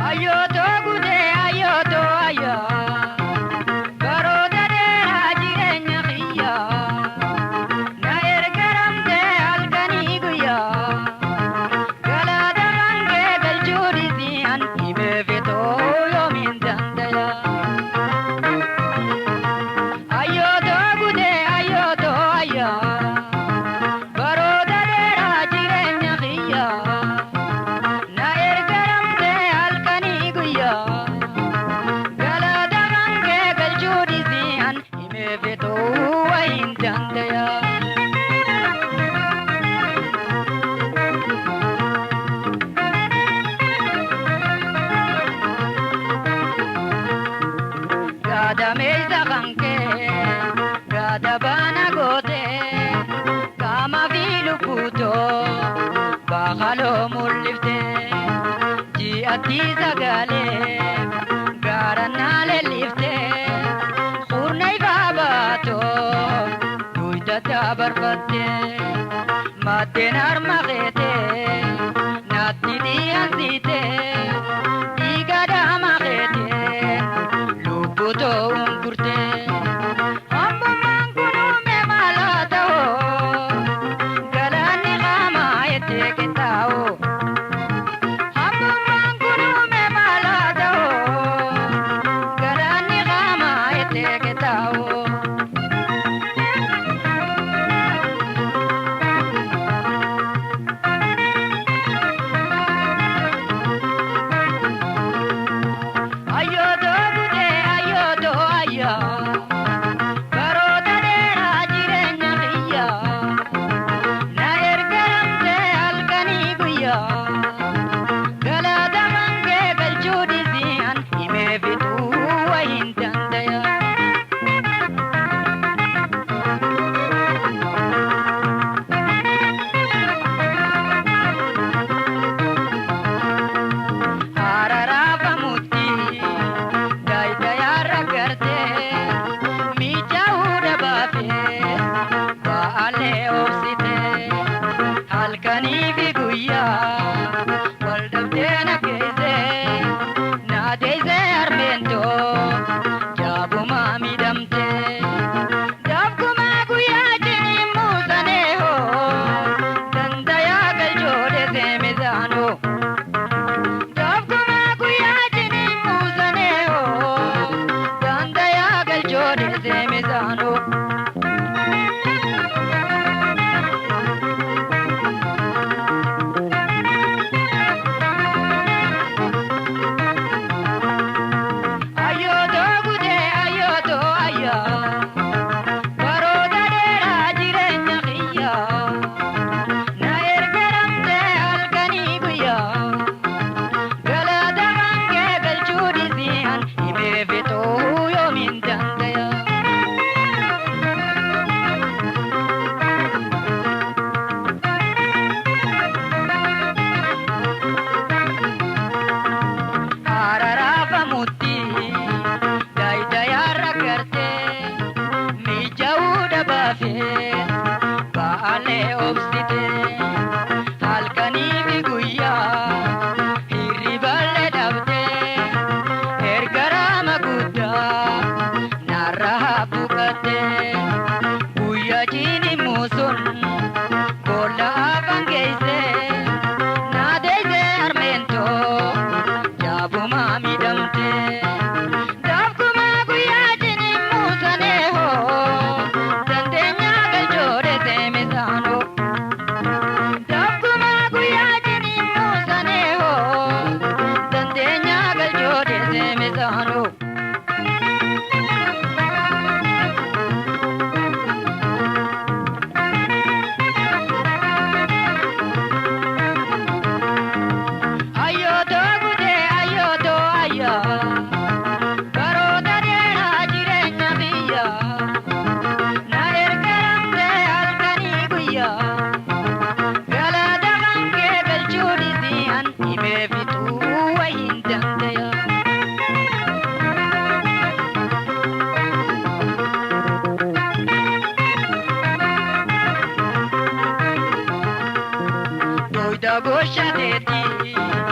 Ayyooto gudee ayyooto ayyaa baroota dheeraa jireenya kiyyaa na ergaramtee halkanii guyyaa galaata hangee galchuu dhiisii an himee fitoo yoomiin dandayaa. Ayyooto gudee ayyooto ayyaa baroota dheeraa jireenya kiyyaa. Na ergaramtee halkanii guyyaa galaata hangee galchuu dhiisii an himee fitoo wayiin dandayaa. Gaadameessa kankee gaada baana gootee qaama fi lubbuutoo baakaloo mul'iftee ji'atti sagalee gaara naa leelliftee qurna ifaa baatoo duyda dabarfattee maddeen harma keetee naatti dhiyansitee dhiiga dhaama keetee lubbutoo ungurtee. Hambummaan kun uume maal haa ta'u galaanni qaamaa itti qixxaa'u. Hambummaan kun uume maal haa ta'u galaanni qaamaa itti qixxaa'u. Ayyooto gudee ayyooto ayyaa baroota dheeraa jireenya kiyyaa na ergaramtee halkanii guyyaa galaata hangee galchuu dhiisii an himee fixuu wayiin dandayaa. Hararaafamutti daayitayaarra gartee miidhauu dhabaafee ba'aalee obsitee halkanii fi guyyaa wal dhabdee na geessee na deessee harmeentoo jaabumaa miidhamtee daafkumaa guyyaa jiniin muusanee hoo dandayaa galchoo seemisaanoo. Daafkumaa guyyaa jiniin muusanee hoo dandayaa galchoo seemisaanoo. Ayyooto gudee ayyooto ayyaa baroota dheeraa jireenya kiyyaa na ergaramtee halkanii guyyaa galaata hangee galchuu dhiisii an himee fixuu yoomiin dandayaa. Hararaafamutti daayitayaarra gartee miidhauu dhabaafee ba'aalee obsitee halkanii fi guyyaa hirriballee dhabdee ergaraama guddaa narraa buqattee guyyaa ciini muusun boolla afaan geessee na deessee harmeentoo jaabumaa miidhamtee. Daafkumaa guyyaa jiniin muusanee hoo dandeenyaa galchoo seemisaanoo. Duyda goshateeti.